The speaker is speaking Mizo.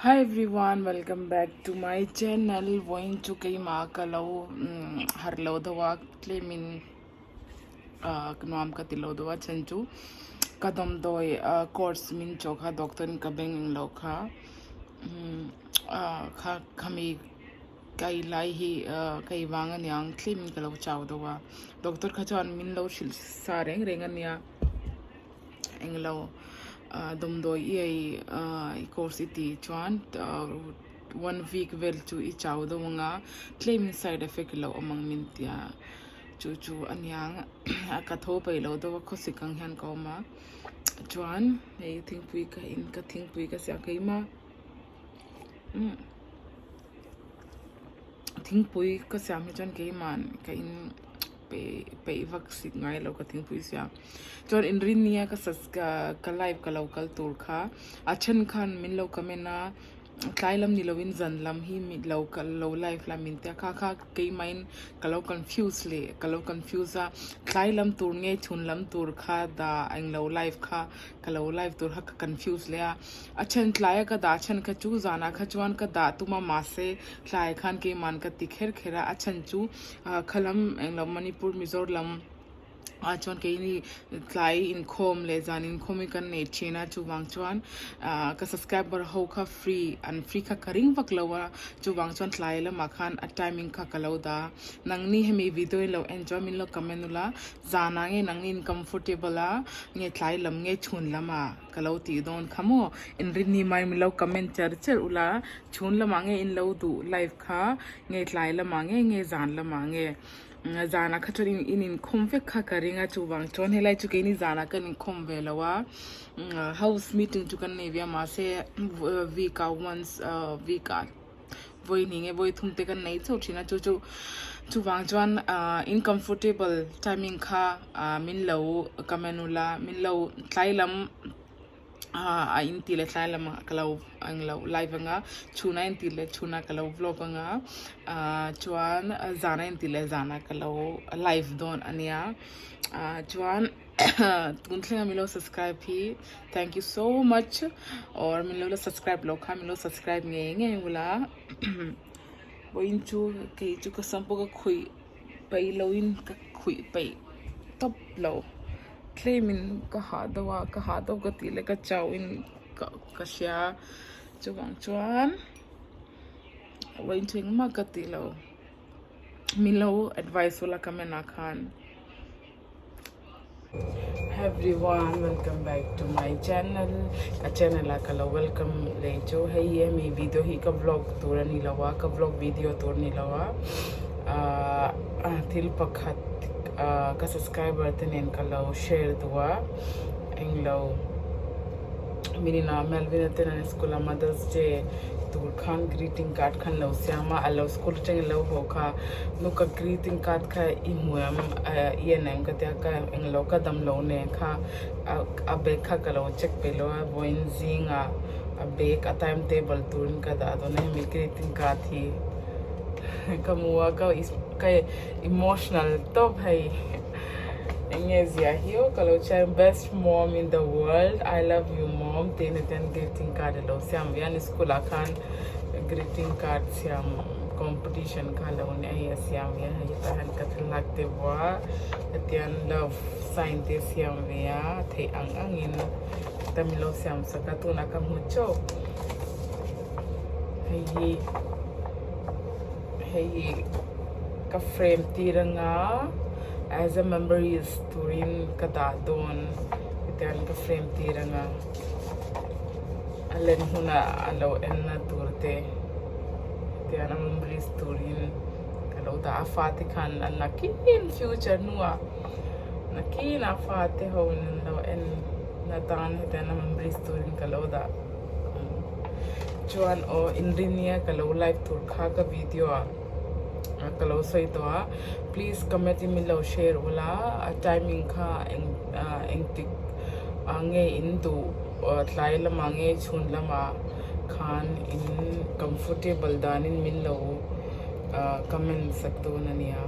Hi everyone welcome back to my channel vawiin chu keimah ka lo harh lo deuh a tlemin ah nuam ka ti lo deuh a chhan chu ka dawmdawi ah course min chawh kha doctor in ka beng englo kha ah kha khami ka ei lai hi ah ka ei vang aniang tlemin ka lo chau deuh a doctor kha chuan min lo hrilh sa reng reng ania. Englo dawmdawi i ei i course i tih chuan one week vel chu i chau deuh ang a tlem in side effect lo awm ang min tia chu chu a niang a ka tho peih loh deuh a khawsik ang hian ka awm a chuan hei thingpui ka in ka thingpui ka siam keimah thingpui ka siam hi chuan keimah ka in. Peih vak sik ngai lo ka thingpui sia chuan inrinnia ka sas ka live ka lo kal tur kha a then khan min lo comment a tlai lam ni lovin zan lam hi mi lo kal lo live la min tia kha kha keimahin ka lo confuse leh ka lo confuse a tlai lam tur nge chhun lam tur kha dah englo live kha ka lo live tur kha ka confuse leh a a then tlaia ka dah chhan kha chu zanah kha chuan ka dah tum a mahse tlai khan keiman ka ti kher kher a a chhan chu. Ah khalam englo Manipur Mizoram lam ah chuan keini tlai inkhawm leh zan inkhawm hi kan nei thin a chuvang chuan ah ka subscriber ho kha free an free kha ka ring vak lo a chuvang chuan tlai lamah khan a timing kha ka lo dah a nangni hemi video in lo en chuan min lo comment ula zanah nge nangni in comfortable a nge tlai lam nge chhun lamah ka lo tih dawn kha maw inrinni mai min lo comment cher cher ula chhun lamah nge in lo duh live kha nge tlai lamah nge nge zan lamah nge zanah kha chuan in inkhawm vek kha ka ring a chuvang chuan helai chu keini zanah kan inkhawm ve lo a house meeting chu kan nei ve a mahse week ah once week ah vawi hnih nge vawi thum te kan nei chauh thin a chu chu chuvang chuan ah in comfortable timing kha ah min lo comment ula min lo tlai lam ah a in tih leh tlai lamah ka lo englo live anga chhunah a intih leh chhunah ka lo vlog anga ah chuan zanah a intih leh zanah ka lo live dawn ania ah chuan tun thlenga min lo subscribe hi thank you so much or min lo la subscribe loh kha min lo subscribe ngei ngei ula vawiin chu kei chu ka sam pawh ka khuih peih loin ka khuih peih tawp lo tlemin ka hah deuh a ka hah deuh ka tih leh ka chauhin ka ka hria chuvang chuan vawiin chu engmah ka tih lo min lo advice ula comment ah khan. Hi everyone welcome back to my channel ka channel ah ka lo welcome leh chu hei hi hemi video hi ka vlog tur a ni lo a ka vlog video tur a ni lo a ahh thil pakhat ahh ka subscriber te nen ka lo share duh a englo minina Melvin a ten an school a mother's day tur khan greeting card khan lo siam a a lo school atangin lo haw kha nu ka greeting card kha i hmu em i en em ka tia ka englo ka dam lo nen kha a bag kha ka lo check peih lo a vawiin zingah a bag a time table turin ka dah dawn a hemi greeting card hi ka hmu a ka ka emotional tawp hei. Eng nge ziah hi aw ka lo chhiar best mom in the world I love you mom tih na ten greeting card a lo siam ve a ni school ah khan greeting card siam competition kha lo ni a hei a siam ve a hei tah hian ka thlalak te vuah hetiang love sign te a siam ve a theih ang ang in ta min lo siam sak a tunah ka hmu chauh hei hi hei hi ka frame tir anga as a memories turin ka dah dawn tihian ka frame tir anga a len hunah a lo en na tur te tihian a memories turin ka lo dah a fate khan an nakin future hnuah nakin a fate ho in an lo en na tan hetiang a memories turin ka lo dah chuan aw inrinia ka lo live tur kha ka video ah ka lo sawi tawh a please comment in min lo share ula a timing kha eng engtik ah nge in duh tlai lamah nge chhun lamah khan in comfortable danin min lo comment sak dawn a nia.